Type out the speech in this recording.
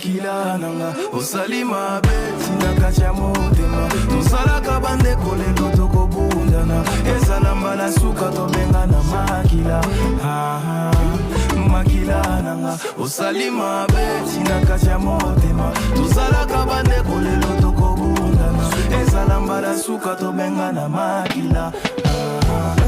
Makila nanga osali mabe tina kati ya motema. Tozalaka bandeko, lelo tokobundana. Ezala mbala suka tobengana makila. Ah, ah, makila nanga osali mabe tina kati ya motema. Tozalaka bandeko, lelo tokobundana. Ezala mbala suka tobengana makila. Ah, ah.